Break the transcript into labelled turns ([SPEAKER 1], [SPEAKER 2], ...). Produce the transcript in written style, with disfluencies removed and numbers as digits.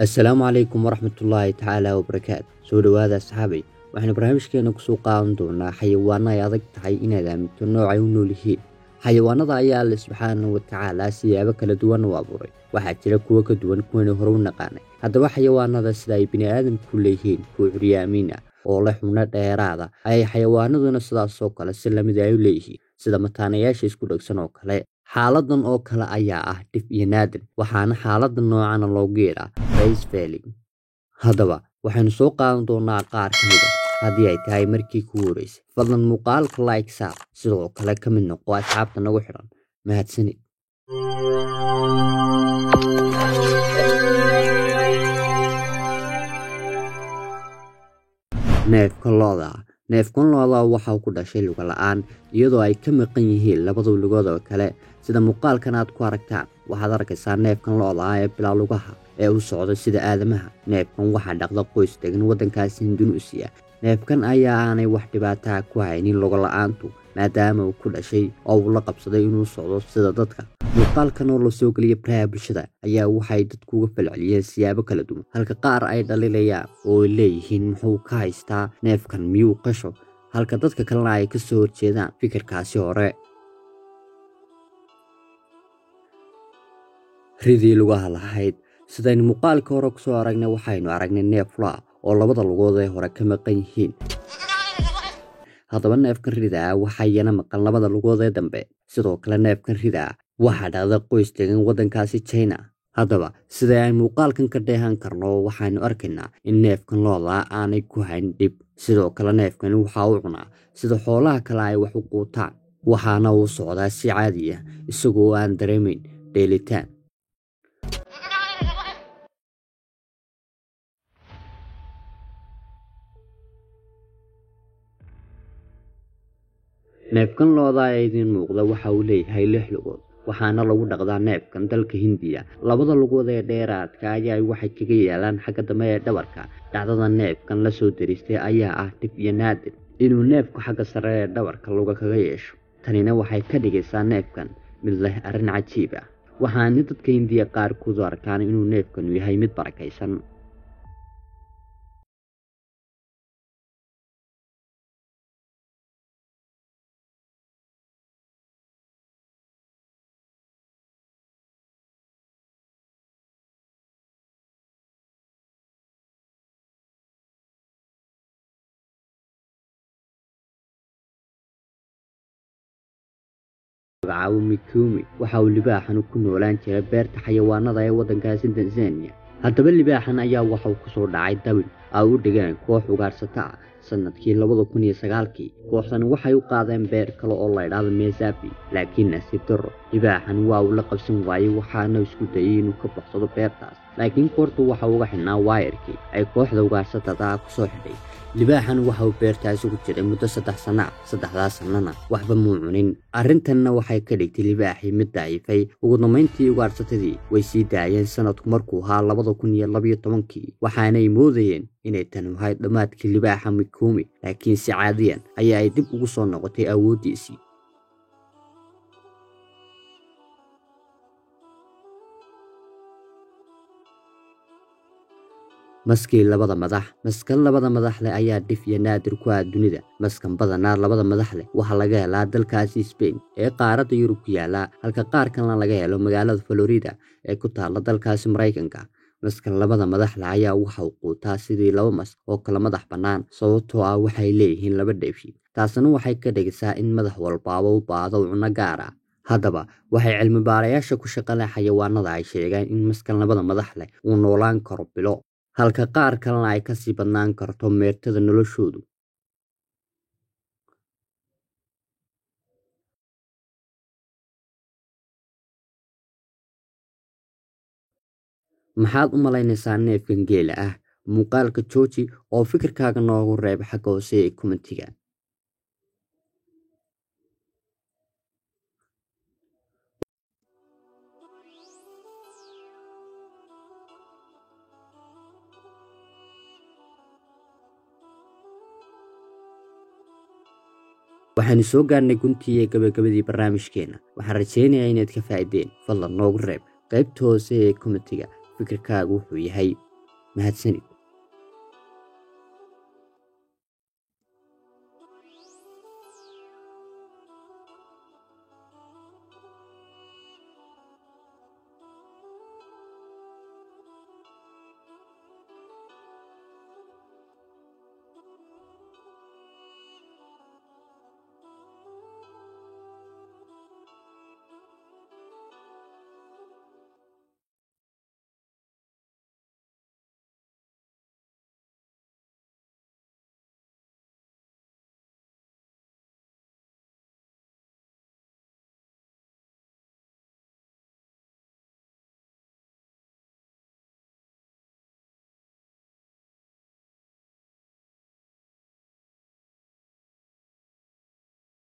[SPEAKER 1] Assalaamu calaykum waraxmatullaahi tacaala wabarakaatu. Soo dhowaada asxaabay, waxaynu barnaamijkeena kusoo qaadan doonaa xayawaano ay adag tahay inaad aaminto noocay u nool yihiin. Xayawaanada ayaa Alle subxaanahu wa tacaala siyaabo kala duwan u abuuray. Waxaa jira kuwo ka duwan kuwaynu hore u naqaanay. Haddaba xayawaanada sida ay bini'aadamku leeyihiin kuwa curyaamiin ah oo leh xubno dheeraada ayay xayawaanaduna sidaasoo kale si lamid ay u leeyihiin, sida mataanayaasha isku dhegsan oo kale. Xaaladan oo kale ayaa ah dhif iyo naadir, waxaana xaalada noocana loogu yeedhaa face felling. Haddaba waxaynu soo qaadan doonaa qaar ka mid ah. Haddii ay tahay markii kugu horeysay, fadlan muuqaalka like saar, sidoo kale ka mid noqo asxaabta nagu xidhan. Mahadsanid. Neefka lo'da. Neefkan lo'da waxa uu ku dhashay lugo la'aan, iyadoo ay ka maqan yihiin labada lugood oo kale. Sida muuqaalkan aad ku aragtaan, waxaad arkaysaa neefkan lo'da ah ee bilaa lugaha ee u socda sida aadamaha. Neefkan waxaa dhaqda qoys degan waddankaasi Indunuusiya. Neefkan ayaa aanay wax dhibaataa ku haynin lugo la'aantu, maadaama uu ku dhashay oo uu la qabsaday inuu socdo sida dadka. Muuqaalkan oo la soo geliyay baraha bulshada ayaa waxay dadku uga falceliyeen siyaabo kala duwan, halka qaar ay dhaliilayaan oo ay leeyihiin muxuu ka haystaa neefkan, miyuu qasho, halka dadka kalena ay ka soo horjeedaan fikirkaasi hore. Ridii lugaha lahayd. Sidaynu muuqaalka hore kusoo aragnay, waxaynu aragnay neef lo' ah oo labada lugood ee hore ka maqan yihiin. Haddaba neefkan rida ah waxaa iyana maqan labada lugood ee dambe. Sidoo kale neefkan rida ah waxaa dhaqda qoys degan waddankaasi China. Haddaba sida ay muuqaalkan ka dheehan karno, waxaynu arkaynaa in neefkan lo'da aanay ku hayn dhib. Sidoo kale neefkani waxa uu cunaa sida xoolaha kale ay wax u quutaan, waxaana uu socdaa si caadi ah isagoo aan dareemayn dheelitaan. Neefkan lo'da ee idiin muuqda waxa uu leeyahay 6 lugood, waxaana lagu dhaqdaa neefkan dalka Hindiya. Labada lugood ee dheeraadka ayaa waxay kaga yaalaan xagga dambe ee dhabarka. Dhacdada neefkan la soo deristay ayaa ah dhif iyo naadir inuu neefku xagga sare ee dhabarka luga kaga yeesho. Tanina waxay ka dhigaysaa neefkan mid leh arrin cajiib ah, waxaana dadka Hindiya qaarkood u arkaan inuu neefkanu yahay mid barakaysan. Magacaabo Mikumi. Waxa uu libaaxan ku noolaan jiray beerta xayawaanada ee waddankaasi Tanzania. Haddaba libaaxan ayaa waxa uu kusoo dhacay dabin ay u dhigeen koox ugaarsata ah sanadkii 2009-kii. Kooxdan waxay u qaadeen beer kale oo la idhaahdo Mesabi, laakiin nasiib darro libaaxan waa uu la qabsan waayey, waxaana isku dayay inuu ka baxsado beertaas, laakiin koortu waxa uga xidhnaa waayarkii ay kooxda ugaarsatada ah kusoo xidhay. Libaaxan waxa uu beertaasi ku jiray muddo 3 sana ah, 3daas sanana waxba muu cunin. Arrintanna waxay ka dhigtay libaaxii mid daciifay. Ugu dambayntii ugaarsatadii way sii daayeen sanadku markuu ahaa 2012-kii, waxaanay moodayeen inay tani ahayd dhammaadkii libaaxa Mikumi, laakiin si caadiyan ayaa ay dib ugu soo noqotay awooddiisii. Maskii labada madax. Maskan labada madax leh ayaa dhif iyo naadir ku ah dunida. Maskan badanaa labada madax leh waxaa laga helaa dalkaasi Spain ee qaaradda Yurub ku yaala, halka qaar kalena laga helo magaalada Florida ee ku taalla dalkaasi Maraykanka. Maskan labada madax leh ayaa waxa uu quutaa sidii laba mas oo kala madax bannaan, sababtoo ah waxay leeyihiin laba dheefshiid. Taasina waxay ka dhigaysaa in madax walbaaba u baahdo cunno gaar ah. Haddaba waxay cilmi baarayaasha ku shaqa leh xayawaanada ay sheegaan in maskan labada madax leh uu noolaan karo bilo, halka qaar kalena ay kasii badnaan karto meertada noloshoodu. Maxaad u malaynaysaa neefkan geela ah? Muuqaalka jooji oo fikirkaaga noogu reeb xagga hoose ee kommentiga. Waxaanu soo gaarnay guntii iyo gabagabadii barnaamijkeena. Waxaan rajaynayaa inaad ka faa'iideen. Fadlan noogu reeb qaybta hoose ee kommentiga fikirkaagu wuxuu yahay. Mahadsanid.